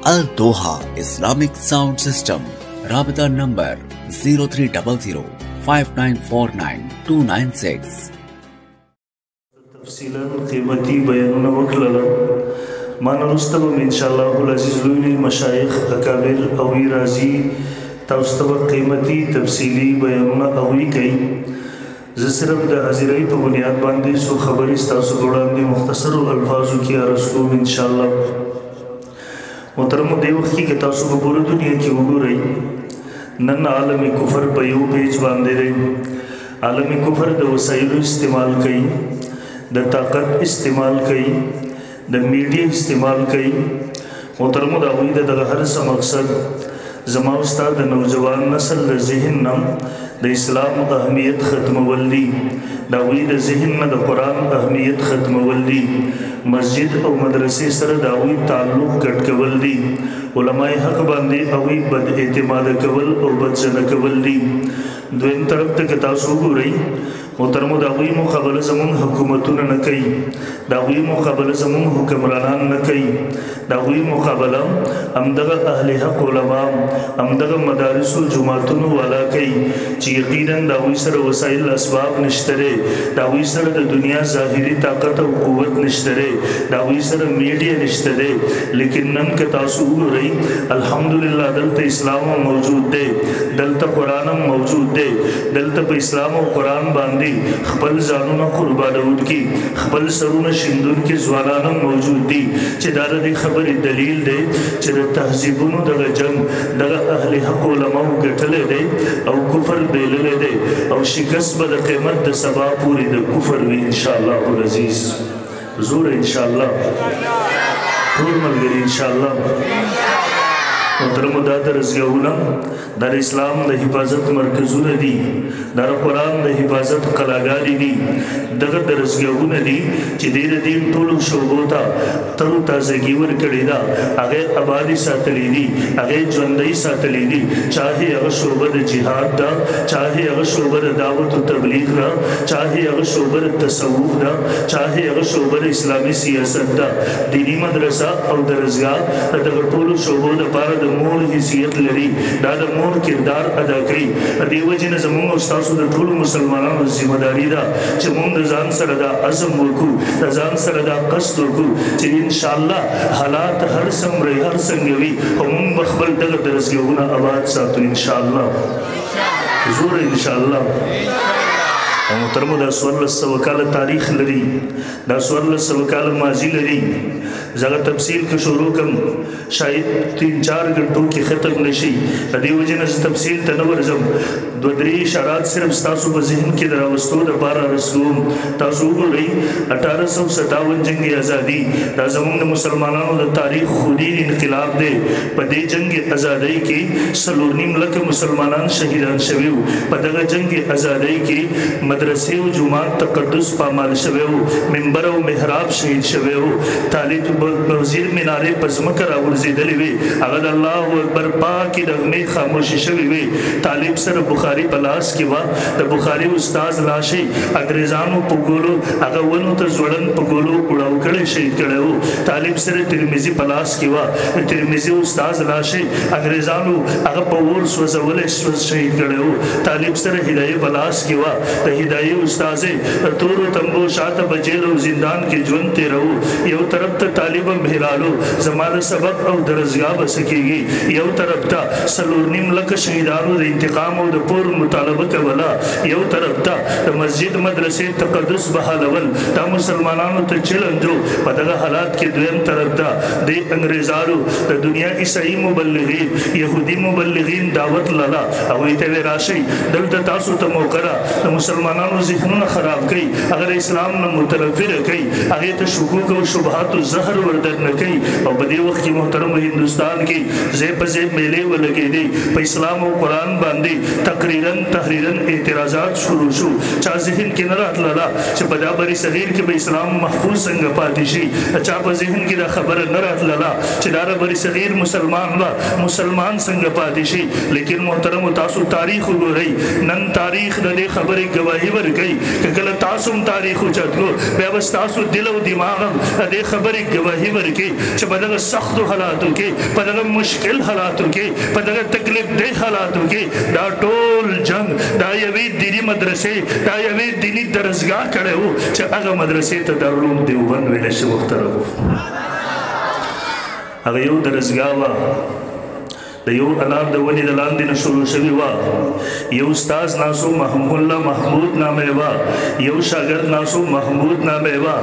Al Doha Islamic sound system. राबिता number 0300 5949 296. تفصیلا قیمتي بیانونه وکړل. ما نه وروسته به ان شاء الله العزیز لوی لوی مشایخ اکابر او راځي تاسو ته به قیمتي تفصیلي بیانونه هغوی کوي. زه صرف د حاضرۍ په بنیاد باندې څو خبرې ستاسو په وړاندې مختصرو الفاظو کې عرض کوم ان شاء الله. محترمو، دې وخت کې که تاسو په پوره دنیا کې وګورئ، نن عالم کفر په یو پیج باندې دی. عالم کفر د وسایلو استعمال کوي، د طاقت استعمال کوي، د میډیا استعمال کوي. محترمو، د هغوی د دغه هر څه مقصد زما او ستا د نوجوان نسل د ذهن نه د اسلام اهمیت ختمول دي، د هغوی د ذهن نه د قرآن اهمیت ختمول دي، مسجد او مدرسې سره د هغوی تعلق کټ کول دي، علماء حق باندې هغوی بد اعتماد کول او بدظنه کول دي. دویم طرف ته که تاسو وګورئ محترمو، د هغوی مقابله زموږ حکومتونه نه کوي، د هغوی مقابله زموږ حکمرانان نه کوي، د هغوی مقابله همدغه اهل حق علما، همدغه مدارسو جوماتونو والا کوي چې یقینا د هغوی سره وسایل اسباب نشته دی، د هغوی سره د دنیا ظاهري طاقت او قوت نشته دی، د هغوی سره میډیا نشته دی. لیکن نن که تاسو وګورئ الحمدلله دلته اسلام هم موجود دی، دلته قرآن هم موجود دی، دلته په اسلام او قرآن باندې خپل ځانونه قربانوونکي، خپل سرونه شیندونکي ځوانان هم موجود دي چې دا د دې خبرې دلیل دی چې د تهذیبونو دغه جنګ دغه اهل حق علماو ګټلی دی او کفر بېللی دی، او شکست به د قیمت د سبا پورې د کفر وي ان شاء الله العزیز. زور ان شاء الله، ټول ملګري ان شاء الله. محترمو، دا درسګاهونه دا د اسلام د حفاظت مرکزونه دي، دا د قرآن د حفاظت قلاګانې دي. دغه درسګاهونه دي چې دې د دین ټولو شعبو ته ترو تازګي ورکړې ده، هغې ابادي ساتلې دي، هغې ژوندۍ ساتلې دي. چاهې هغه شعبه د جهاد ده، چاهې هغه شعبه د دعوت و تبلیغ ده، چاهې هغه شعبه د تصوف ده، چاهې هغه شعبه د اسلامي سیاست ده. دیني مدرسه او درسګاه د دغه ټولو شعبو دپاره د مور حیثیت لري، دا د مور کردار ادا کوي. دې وجې نه زموږ او ستاسو د ټولو مسلمانانو ذمه داري ده چې موږ د ځان سره دا عزم وکړو، د ځان سره دا قصد وکړو چې انشاءالله حالات هر څومره هر څنګه وي، خو موږ به خپل دغه درسګاهونه آباد ساتو انشاءالله. زور انشاءالله. او محترمو، دا 1400 کاله تاریخ لري، دا 1400 کاله ماضي لري. زه هغه تفصیل که شروع کړم شاید 3-4 غنټو کې ختم نه شي. د دې وجې نه زه تفصیل ته نه ورځم. 2-3 اشارات صرف ستاسو په ذهن کې د راوستو دپاره رسوم. تاسو وګورئ 1857 جنګ ازادي دا زموږ د مسلمانانو د تاریخ خونین انقلاب دی. په دې جنګ ازادۍ کې 4.5 لکه مسلمانان شهیدان شوي وو. په دغه جنګ ازادۍ کې مدرسې او جومات تقدس پامال شوی وو، منبر او محراب شهید شوی وو، طالب وزیر منارې په ځمکه راغورځېدلې وې، هغه د الله اکبر پاکې نغمې خاموشې شوې وې. طالب سره بخاري په لاس کې وه، د بخاري استاد لاشې انګریزانو په ګولو هغه ونو ته ځوړند په ګولو اړاو کړی شهید کړی وو. طالب سره ترمذي په لاس کې وه، د ترمذي استاد لاشې انګریزانو هغه په اور سوځولی شهید کړی وو. طالب سره هدایه په لاس کې وه، د هدایې استاذې د تورو تمبو شاته په جیل او زندان کې ژوند تېروو. یو طرف ته طالب هم هلالو زما د سبق او درسګاه به څه کېږي، یو طرف ته 4.5 لکه شهیدانو د انتقام او د پور مطالبه کوله، یو طرف ته د مسجد مدرسې تقدس بحالول دا مسلمانانو ته چیلنج و. په دغه حالات کې دویم طرف ته د انګریزانو د دنیا عیسائی مبلغین، یهودي مبلغین دعوت لاله هغوی ته ویې راشئ دلته تاسو ته موقع ده د مسلمانانو ذهنونه خراب کوي، هغه د اسلام نه متنفره کوي، هغې ته شکوک او شبهات او زهر وردننه کوي. او په دې وخت کې محترم هندوستان کې ځای په ځای میلې ولګېدې، په اسلام او قرآن باندې تقریراً تحریراً اعتراضات شروع شو. چا ذهن کې نه راتلله چې په دا بری صغیر کې به اسلام محفوظ څنګه پاتې شي، چا په ذهن کې دا خبره نه راتلله چې دا بری صغیر مسلمان به مسلمان څنګه پاتې شي. لیکن محترم تاسو تاریخ وګورئ، نن تاریخ د دې خبرې ګواهي ورکوي که کله تاسو هم تاریخ اوچت کړو بیا به ستاسو دل او دماغ هم د دې خبرې ګواهي ګواهي ورکړي چې په دغه سختو حالاتو کې، په دغه مشکل حالاتو کې، په دغه تکلیف ده حالاتو کې دا ټول جنگ دا یوې دیني مدرسې، دا یوې دیني درسګاه کړی وو چې هغه مدرسې ته دارالعلوم دیوبند ویلی شي محترم. هغه یو درسګاه وه، د یو انار د ونې د لاندې نه شروع شوې وه. یو استاد ناسو محمود الله محمود نامه وه، یو شاګرد ناسو محمود نامه وه.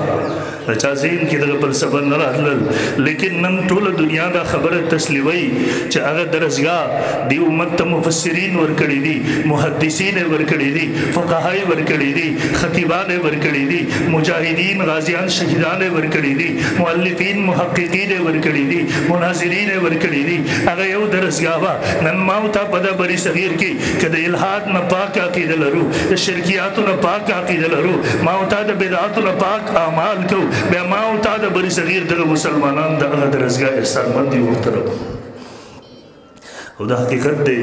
د چا ذهن کې دغه فلسفه نه راتلل، لیکن نن ټوله دنیا دا خبره تسلیموي چې هغه درسګاه دې امت ته مفسرین ورکړي دي، محدثین یې ورکړي دي، فقها یې ورکړي دي، خطیبان یې ورکړي دي، مجاهدین، غازیان، شهیدان یې ورکړي دي، مؤلفین، محققین یې ورکړي دي، مناظرین یې ورکړي دي. هغه یو درسګاه وه. نن ما او تا په دا بری صغیر کې که د الحاد نه پاک عقیده لرو، د شرکیاتو نه پاک عقیده لرو، ما او تا د بدعاتو نه پاک اعمال کوو، بیا ما او تا د بری صغیر دغه مسلمانان د هغه درسګاه احسانمند دي محترم. او دا حقیقت دی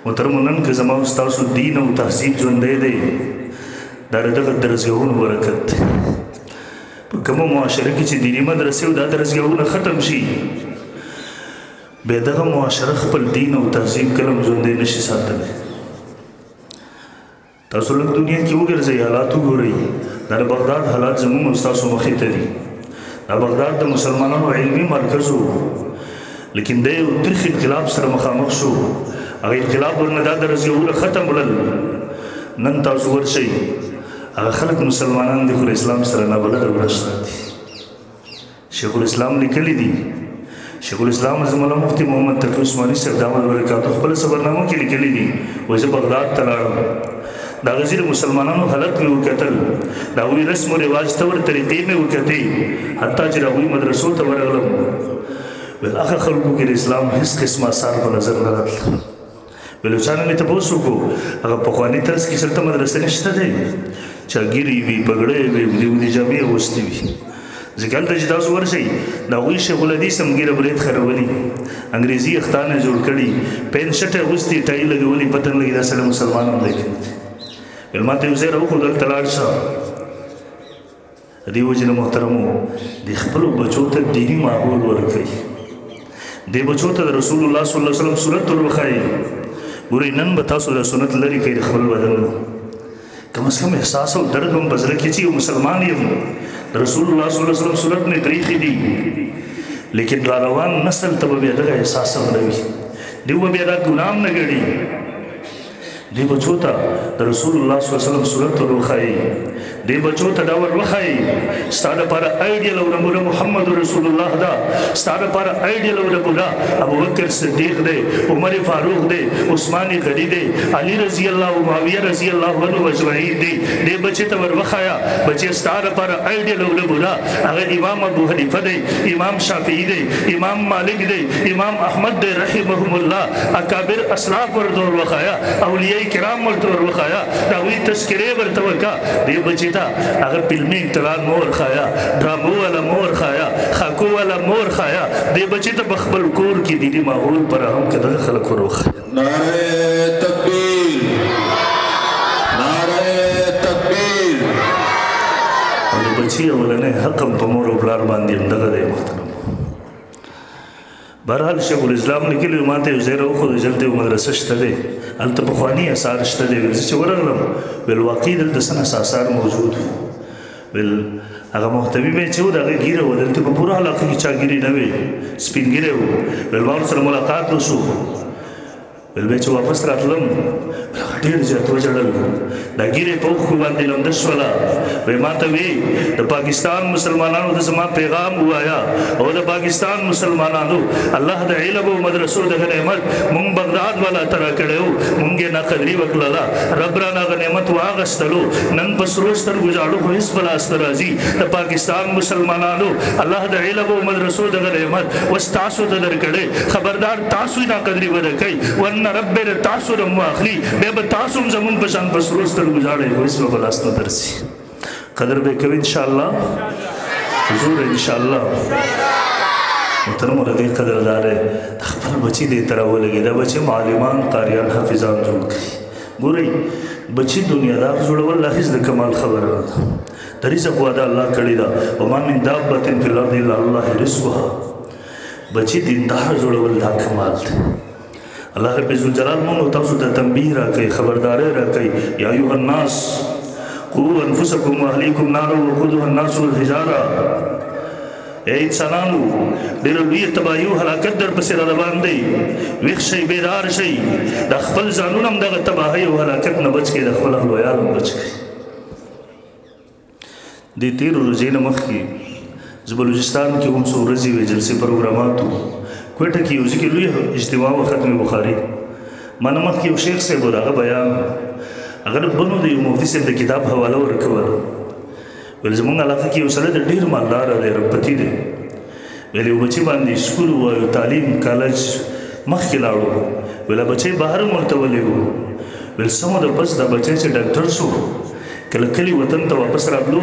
محترم. نن که زما او ستاسو دین او تهذیب ژوندی دی، دا د دغه درسګاهونو برکت دی. په کومه معاشره کې چې دیني مدرسې او دا درسګاهونه ختم شي، بیا دغه معاشره خپل دین او تهذیب کله هم ژوندی نه شي ساتلی. تاسو لږ دنیا کې وګرځئ، حالات وګورئ. دا د بغداد حالات زموږ او ستاسو مخې ته دي. دا بغداد د مسلمانانو علمي مرکز و، لیکن دی یو تریخ انقلاب سره مخامخ شو. هغه انقلاب ورنه دا درسګاهونه ختم کړل. نن تاسو ورشئ، هغه خلک مسلمانان دي خو له اسلام سره نابلده او ناشنا دي. شیخ الاسلام لیکلي دي، شیخ الاسلام عظیم الله مفتي محمد تقي عثماني صاحب دامت برکاته خپل سفرنامو کې لیکلي دي، وایي زه بغداد ته لاړم، دا غزیر مسلمانانو حالت مې وکتل، د هغوی رسم و رواج طور طریقې مې وکتې، حتی چې د هغوی مدرسو ته ورغلم، ویل هغه خلکو کې د اسلام هېڅ قسم آثار په نظر نه راتله. ویل چا نه مې تپوس وکړو، هغه پخواني طرز کې چېرته مدرسې نشته دی، چا ږیرې وي، پګړۍ وي، اوږدې اوږدې جامې اغوستې وي. ځکه هلته چې تاسو ورشئ، د هغوی شیخ الحدیث هم ږیره برېت خرولي، انګریزي اختان یې جوړ کړي، پېنټ شرټ یې اغوستي، ټایي لګولي، پته نه لګي دا سړی مسلمان هم دی که نه دی. ویل ما ته یو ځای راوښود، هلته لاړ شه. د دې وجې نه محترمو د خپلو بچو ته دیني ماحول ورکړئ، دې بچو ته د رسول الله صلی الله علیه وسلم سنت ور وښایئ. ګورئ نن به تاسو دا سنت لرې کړئ د خپل بدن نه، کم از کم احساس او درد هم په زړه کې چې یو مسلمان یم، د رسول الله صلی الله علیه وسلم سنت مې پرېښي دي، لیکن را روان نسل ته به بیا دغه احساس هم نه وي، دوی به بیا دا ګناه هم نه ګڼي. دې بچو ته د رسول الله صلی الله علیه وسلم سنت ور وښایئ، دې بچو ته دا ور وښایئ ستا دپاره آیډیل او نمونه محمد رسول الله ده، ستا دپاره آیډیل او نمونه ابوبکر صدیق دی، عمر فاروق دی، عثمان غني دی، علي رضی الله، معاویه رضی الله عنه اجمعین دی. دې بچي ته ور وښایه بچې ستا دپاره آیډیل او نمونه هغه امام ابو حنیفه دی، امام شافعي دی، امام مالک دی، امام احمد دی رحمهم الله. اکابر اسلاف ورته ور وښایه، اولیاء کرام ورته ور وښایه، د هغوی تذکرې ورته وکړه. دې بچي ته هغه فلمي اکټران مه ورښایه، ډرامو والا مه ورښایه، خاکو والا مه ورښایه. دې بچي ته په خپل کور کې دیني ماحول فراهم کړه، دغه خلک ور وښایه. نعرہ تکبیر، نعرہ تکبیر. او د بچي اولنی حق هم په مور او پلار باندې همدغه دی محترم. بهرحال شیخ الاسلام لیکلي، ما ته یو ځای راوښود، چې هلته یو مدرسه شته دی، هلته پخواني اثار شته دی. ویل زه چې ورغلم، ویل واقعي دلته څه ناڅه اثار موجود وو. ویل هغه محتوي مې چې و، د هغه ږیره وه، دلته په پوره علاقه کې چا ږیرې نه وې، سپین ږیری و. ویل ما ورسره ملاقات وشو. ویل بیا چې واپس راتلم، هغه ډېر زیات وژړل، دا ږیرې په اوښکو باندې لمده شوله. وایي ما ته وی د پاکستان مسلمانانو ته زما پیغام ووایا، او د پاکستان مسلمانانو الله د علم او مدرسو دغه نعمت مونږ بغداد والا ته راکړی و، مونږ یې ناقدري وکړله، رب رانه هغه نعمت واغستلو، نن په سرو سترګو ژاړو خو هېڅ په لاس نه راځي. د پاکستان مسلمانانو الله د علم او مدرسو دغه نعمت اوس تاسو ته درکړی، خبردار تاسو یې ناقدري ونه کوئ، ورنه رب به له تاسو نه هم واخلي، بیا به تاسو هم زمونږ په شان په سرو سترګو ژاړئ، خو هېڅ به په لاس نه درځي. قدر به کوي انشاءالله، حضور انشاءالله. محترم له دې قدردار د خپل بچي دې ته راولګي، دا بچي معلمان، قاریان، حافظان جوړ کړي. ګورئ بچي دنیادار جوړول لا هېڅ د کمال خبره نه ده. د رزق وعده الله کړې ده. وما من دابة في الأرض إلا الله رزقها. بچی دیندار جوړول دا کمال دی. الله رب ذوالجلال موږ تاسو ته تنبیه راکوي، خبرداری راکوي، یا ایها الناس قوا انفسکم واهلیکم نارا وقودها الناس والحجاره. اے انسانانو، ډېره لویه تباهي او هلاکت در پسې را روان دی، ویښ شئ، بیدار شئ، د خپل ځانونه هم دغه تباهي او هلاکت نه بچ کړئ، د خپل اهل وعیال هم بچ کړئ. دې تېرو روزې نه مخکې زه بلوچستان کې هم څو ورځې وې، جلسې پروګرامات وو. کوټه کې یو ځای کې لوی اجتماع و، ختم بخاري. ما نه مخکې یو شیخ صاحب و، د هغه بیان، هغه د بنو د یو مفتي صاحب د کتاب حواله ورکوله. ویل زمونږ علاقه کې یو سړی دی، ډېر مالداره دی، ربپتي دی. ویل یو بچي باندې سکول ووایو، تعلیم کالج مخکې لاړو. ویل بچی بهر هم ورته ولېږو. ویل څه موده پس دا بچی چې ډاکټر شو، کله کلي وطن ته واپس راتلو،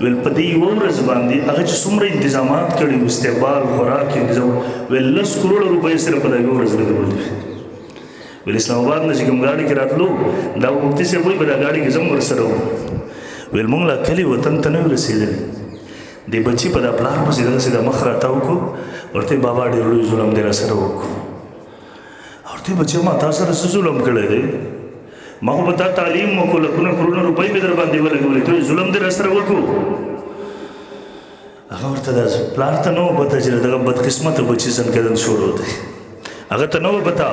ویل په دې یوه ورځ باندې هغه چې څومره انتظامات کړي وو، استقبال، خوراک، انتظام، ویل 10 کروړه روپۍ صرف په دا یوه ورځ لګولې. ویل اسلام آباد نه چې کوم ګاډي کې راتلو، دا مفتي صاحب وایي په دا ګاډي کې زه هم ورسره وم. ویل مونږ لا کلي وطن ته نه یو رسېدلي، دې بچي په دا پلار پسې دغسې د مخ راتاو کړو، ورته یې بابا ډېر لوی ظلم دی راسره وکړو. ورته یې بچیه ما تا سره څه ظلم کړی دی؟ ما خو به تا تعلیم وکړو، لکونه کروړونه روپۍ مې در باندې ولګولې، ته یې ظلم دې راسره وکړو. هغه ورته دا پلار ته نه وه پته چې دغه بدقسمته بچي ځنکدن شروع دی، هغه ته نه وه پته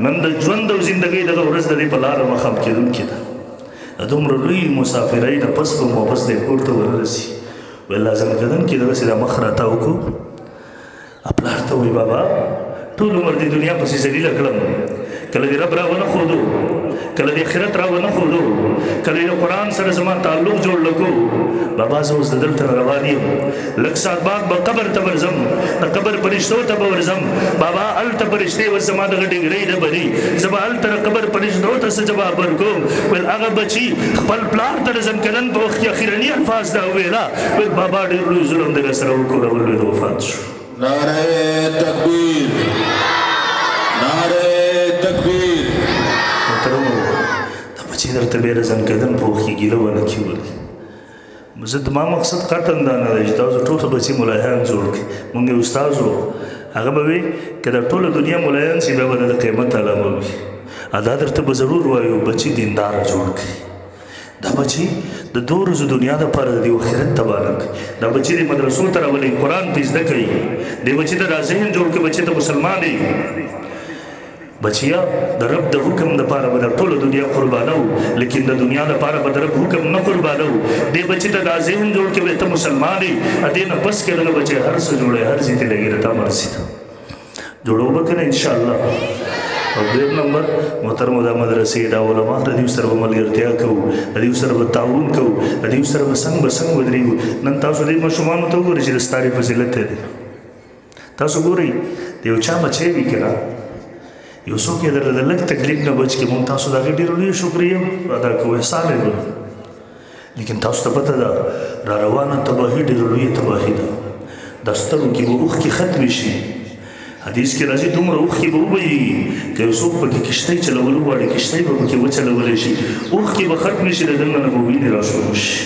نن د ژوند او زندګۍ دغه ورځ د دې په لاره مخام کېدونکې ده. دومره لوی مسافرۍ نه پس به واپس دې کور ته ورسي. ویل لا ځنکدن کې دغسې دا مخ راتاو کړو، پلار ته وایي بابا ټول عمر دې دنیا پسې ذلیله کړم، کله دې رب را ونه ښودو، کله دې آخرت را ونه ښودو، کله دې قرآن سره زما تعلق جوړ لکو، بابا زه اوس د دلته نه روان یم، لږ ساعت بعد به قبر ته ورځم، د قبر فرشتو ته به ورځم، بابا هلته فرشتې اوس زما دغه ډېګرۍ نه بني، زه به هلته د قبر فرشتو ته څه جواب ورکوم؟ ویل هغه بچي خپل پلار ته د ځنکدن په وخت کې اخرني الفاظ دا وویله، ویل بابا ډېر لوی ظلم دی راسره وکړو، ولوېد وفات شو. نعرہ تکبیر، نعرہ تکبیر. محترمو، دا بچی درته بیا د ځنکدن په وخت کې ګیله ونه کړي. ولې زه د ما مقصد قطعاً دا نه دی چې تاسو ټول بچي ملایان جوړ کړئ. مونږ یو استاد و، هغه به وي که د ټوله دنیا ملایان شي بیا به د قیمت علامه وي. دا درته به ضرور وایو بچي دینداره جوړ کړئ. دا بچي د دوو ورځو دنیا دپاره د دې آخرت تباه نه کړي. دا بچي د مدرسو ته راولئ، قرآن پرې زده کوي، دې بچي ته دا ذهن جوړ کړي، بچي ته مسلمان دی. بچیا د رب د حکم دپاره به د ټوله دنیا قربانو، لیکن د دنیا دپاره به د رب حکم نه قربانو. دې بچي ته دا ذهن جوړ کړي ته مسلمان یې، دې نه پس کې دغه بچی هر څه جوړوي، هر ځای ته لګي، تا مرضي ده جوړو به که نه انشاءالله. او دویم نمبر محترمو، دا مدرسې، دا علما، د دوی سره به ملګرتیا کوو، د دوی سره به تعاون کوو، د دوی سره به څنګ به څنګ ودرېږو. نن تاسو دې ماشومانو ته وګورئ چې د ستارې فضیلت دی. تاسو ګورئ د یو چا بچی وي که نه، یو څوک یې درله د لږ تکلیف نه بچ کړي، مونږ تاسو د هغې ډېره لویه شکریه ادا کوو، احسان یې بولو. لیکن تاسو ته پته ده را روانه تباهي ډېره لویه تباهي ده. دا سترګو کې به اوښکې ختمې شي. حدیث کې راځي دومره اوښکې به وبهېږي که یو څوک پکې کښتۍ چلول وغواړي، کښتۍ به پکې وچلولی شي، اوښکې به ختمې شي، د دننه نه به وینې را شروع شي.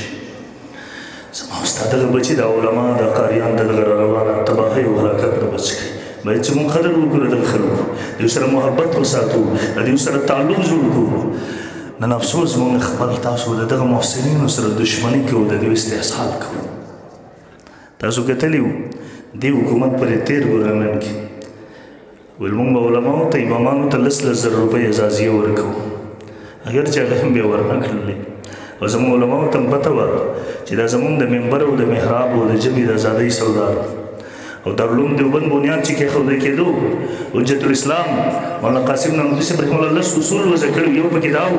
زما او ستا دغه بچي، دا علما، دا قاریان د دغه را روانه تباهۍ او هلاکت نه بچ کړي. باید چې موږ قدر وکړو دغه خلکو، دوی سره محبت وساتو، دوی سره تعلق جوړ کړو. نن افسوس موږ خپل تاسو د دغه محسنینو سره دښمني کوو، د دوی استحصال کوو. تاسو کتلي وو دې حکومت پرې تېر ګورنمنټ کې ویل موږ به علماو ته، امامانو ته لس لس زره روپۍ اعزازیه ورکوو، اګر چې هغه هم بیا ورنه کړلې. او زموږ علماو ته هم پته وه چې دا زموږ د منبر او د محراب او د ژبې د ازادۍ سودا ده. او دارالعلوم دیوبند بنیاد چې کېښودل کېدو، حجت الاسلام مولانا قاسم نانوتوي صاحب رحمه الله لس اصول وضع کړي، یو پکې دا و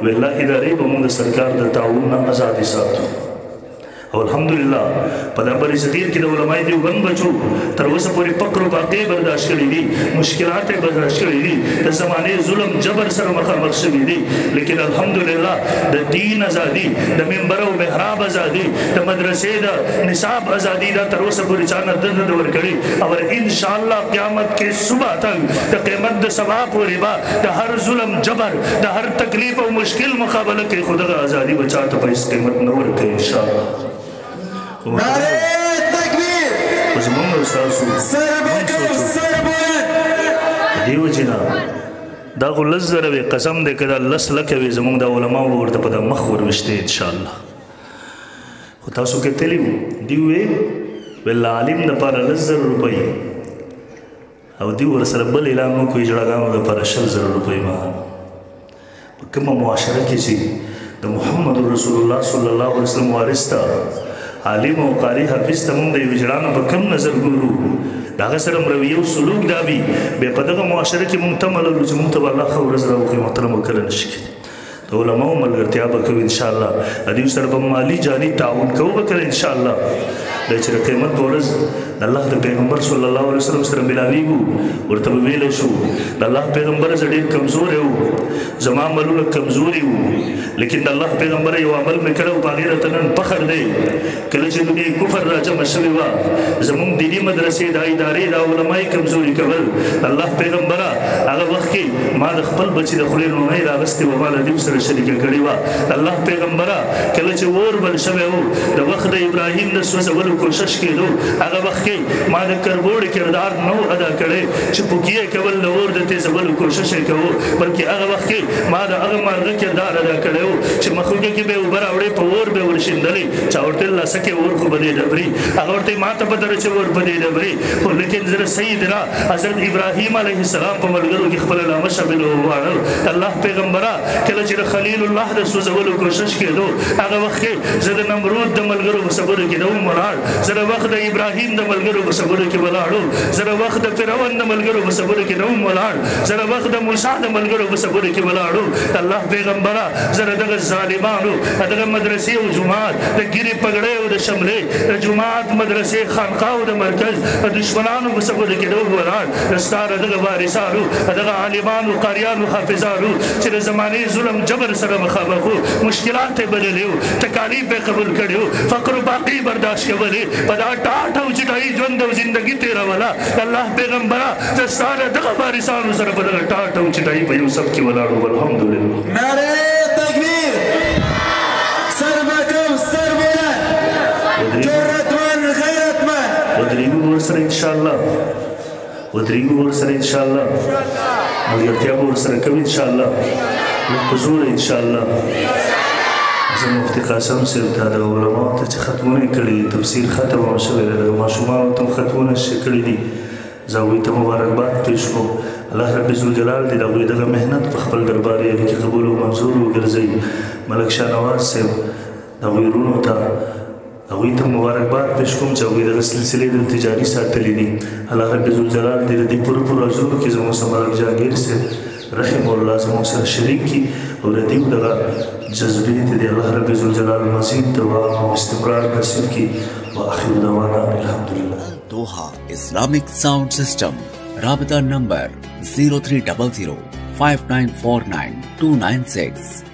ویل دا ادارې به موږ د سرکار د تعاون نه ازادې ساتو. او الحمدلله په دا بر صغیر کې د علماء دیوبند بچو تر اوسه پورې فقر او باقی برداشت کړي دي، مشکلات یې برداشت کړي دي، د زمانې ظلم جبر سره مخامخ شوي دي، لیکن الحمدلله د دین ازادي، د منبر او محراب ازادي، د مدرسې د نصاب ازادي دا تر اوسه پورې چا نه ده ورکړې. او انشاءالله قیامت کې صبح تک د قیامت د سبا پورې به د هر ظلم جبر، د هر تکلیف او مشکل مقابله کوي، خو دغه ازادي به چا ته په هېڅ قیمت نه ورکوي انشاءالله. نعره تکبیر، زمونږ او ستاسو سر به کم سر بلند. دې وجې نه دا خو 10,000 وي، قسم دی که دا 10 لکه وي زمونږ د علماو به ورته په دا مخ ورویشتی انشاءالله. خو تاسو کتلي وو، دوی ویل ویل عالم دپاره 10,000 روپۍ، او دوی ورسره بل اعلان وکړو اجړاګانو دپاره 20,000 روپۍ. ما په کومه معاشره کې چې د محمد رسول الله صلی الله علیه وسلم وارث ته عالم او قاري حافظ ته مونږ د یو اجړانو په کم نظر ګورو، د هغه سره هم رویه او سلوک دا وي، بیا په دغه معاشره کې مونږ تمه لرو چې مونږ ته به الله ښه ورځ راوښیي. محترم کله نه شي کېدی. د علماو ملګرتیا به کوو انشاءالله، د دوی سره به مالي جاني تعاون کوو به کله انشاءالله. دا چې د قیامت په ورځ د الله د پیغمبر صلی الله علیه وسلم سره ملاویږو، ورته به ویلی شو د الله پیغمبر زه ډېر کمزوری و، زما عملونه کمزوري وو، لیکن د الله پیغمبر یو عمل مې کړی و، په هغې راته نن فخر دی. کله چې دنیا کفر راجمع شوې وه، زموږ دیني مدرسې دا ادارې دا علما یې کمزوري کول، الله پیغمبره هغه وخت کې ما د خپل بچي د خولې لوڼۍ راغستې وه، ما له دوی سره شریکه کړې وه. الله پیغمبره کله چې اور بل شوی و، د وخت د ابراهیم د سوځولو کوشش کېدو، هغه وخت کې ما د کربوړي کردار نه و ادا کړی چې پوکي یې کول، د اور د تېزولو کوشش یې کوو، بلکې هغه وخت کې ما د هغه مارغه کردار ادا کړی و چې مخوکې کې به یې اوبه راوړې، په اور به یې ورشیندلې، چا ورته الله سکه اور خو به دې ډبري، هغه ورته ما ته پته ده چې اور به دې ډبري، خو لیکن زه سیدنا حضرت ابراهیم علیه السلام په ملګرو کې خپله نامه شامل وغواړم. الله پیغمبره کله چې د خلیل الله د سوځولو کوشش کېدو، هغه وخت کې زه د نمرود د ملګرو په صبرو کې نه وم ولاړ، زه د وخت د ابراهیم د ملګرو په صبرو کې ولاړ وم، زه د وخت د فرعون د ملګرو په صبرو کې نه وم ولاړ، زه د وخت د موسی د ملګرو په صبرو کې ولاړ وم. الله پیغمبره زه د دغه ظالمانو دغه مدرسې او جومات د ګیرې پګړۍ او د شملې د جومات مدرسې خانقاه او د مرکز د دشمنانو په صبرو کې نه وم ولاړ، ستا د دغه وارثانو دغه عالمانو قاریانو حافظانو چې د زمانې ظلم جبر سره مخامخ وو، مشکلات یې بللي وو، تکالیف یې قبول کړي وو، فقر و باقي برداشت کولې، په دا ټاټ او چټایي ژوند او زندګي تېروله. الله پیغمبره زه ستا له دغه وارثانو سره په دغه ټاټ او چټایي په یو صف کې ولاړ وم. الحمدلله. نعره تکبیر، سر به کم سر بلند، جرأتمند غیرتمند. ودرېږو به ورسره انشاءالله، ودرېږو به ورسره انشاءالله، ملګرتیا به ورسره کوو انشاءالله، لږ په زوره انشاءالله. زه مفتي قاسم صاحب ته د علماو ته چې ختمونه یې کړي دي، تفسیر ختم هم شوی دی، دغه ماشومانو ته هم ختمونه کړي دي، زه هغوی ته مبارکباد پېش کوم. الله رب ذوالجلال دې د هغوی دغه محنت په خپل دربار یعنې کې قبول او منظور وګرځوي. ملک شاه نواز صاحب د هغوی وروڼو ته هغوی ته مبارکباد پېش کوم چې هغوی دغه سلسلې دلته جاري ساتلې دي. الله رب ذوالجلال دې د دې پوره پوره اجرونو کې زموږ سره ملک جهانګیر صاحب رحمه الله زموږ سره شریک کړي، او د دې دغه جذبې ته دې الله رب ذوالجلال مزید دوام او استمرار نصیب کړي. وآخر دعوانا الحمدلله. Doha Islamic Sound System. Rabita number 0300 5949 296.